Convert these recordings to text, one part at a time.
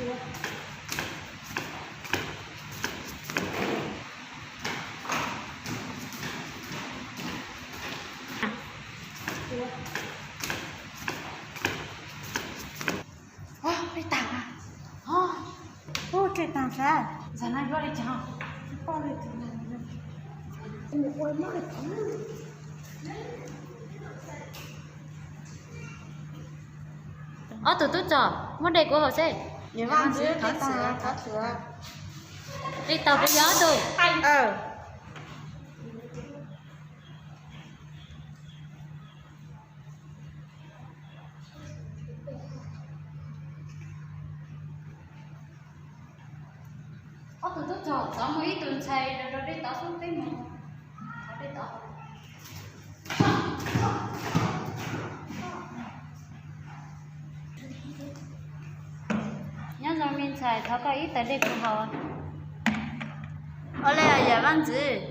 Ua, peb taag, ua, tseem taag xav, txog na yuav le caag, poj le tug na, ua, ob tug tub txom muab de kuv haus seb. Li tau puas yog ob tug? Ob tug tub txom, txov muaj ib tug ntxhais rau rau dej tod xwb, peb mus thov dej tod. Nyob zoo me ntxhais, thov koj ib tag dej kuv haus. Ua le yawm Vaj Ntxwv,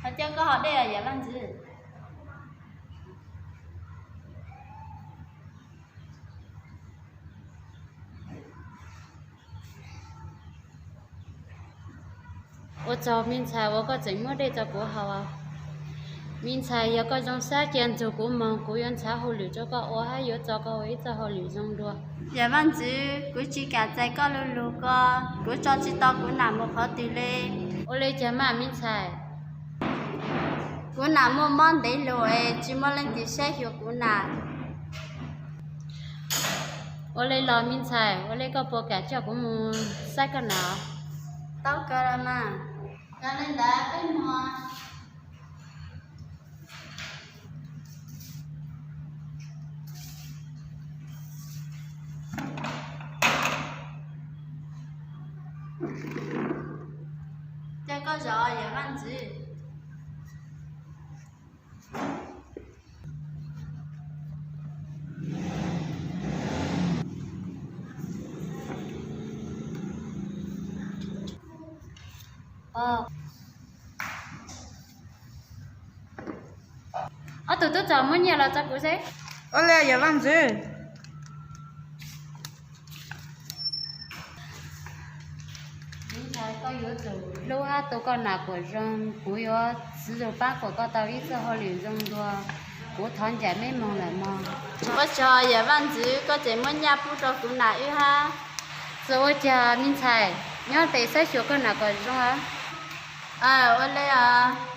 thov coj koj haus dej yawm Vaj Ntxwv. Ua tsaug me ntxhais uas koj tseem muab dej tso kuv haus. Me ntxhais, yog koj zoo sab cia nrug kuv moog, kuv yuav ntxhaav hauj lwm rau koj ua hab yuav tso koj ua ib txoj hauj lwm zoo dua. Yawm Vaj Ntxwv, kuv tsi kam txais koj lu lug ko, kuv tso tsi tau kuv nam mus qhov twg le. Ua le caag mas me ntxhais? Kuv nam muaj mob ntev lug es tsi muaj leej twg saib xyuas kuv nam. Ua le los me ntxhais, ua le koj puas kam coj kuv mus saib koj nam? Tau kawg mas. Yog le ntawd peb mus. Cia koj zov yawm Vaj Ntxwv. Ob tug tub txom muab nyiaj los tso kuv seb. Ua le yawm Vaj Ntxwv. Ntxhais, koj yuav tsum hlub hab tu koj nam kuas zoo, kuv yuav txwv zug paab kuas koj tau ib txoj hauj lwm zoo dua. Kuv thov ncaim meb moog lawm mog. Ua tsaug yawm Vaj Ntxwv, koj tseem muab nyaj pub rau kuv nam wb hab. Txawm ua caag me ntxhais, nyob tes saib xyuas koj nam kom zoo. Ua le os.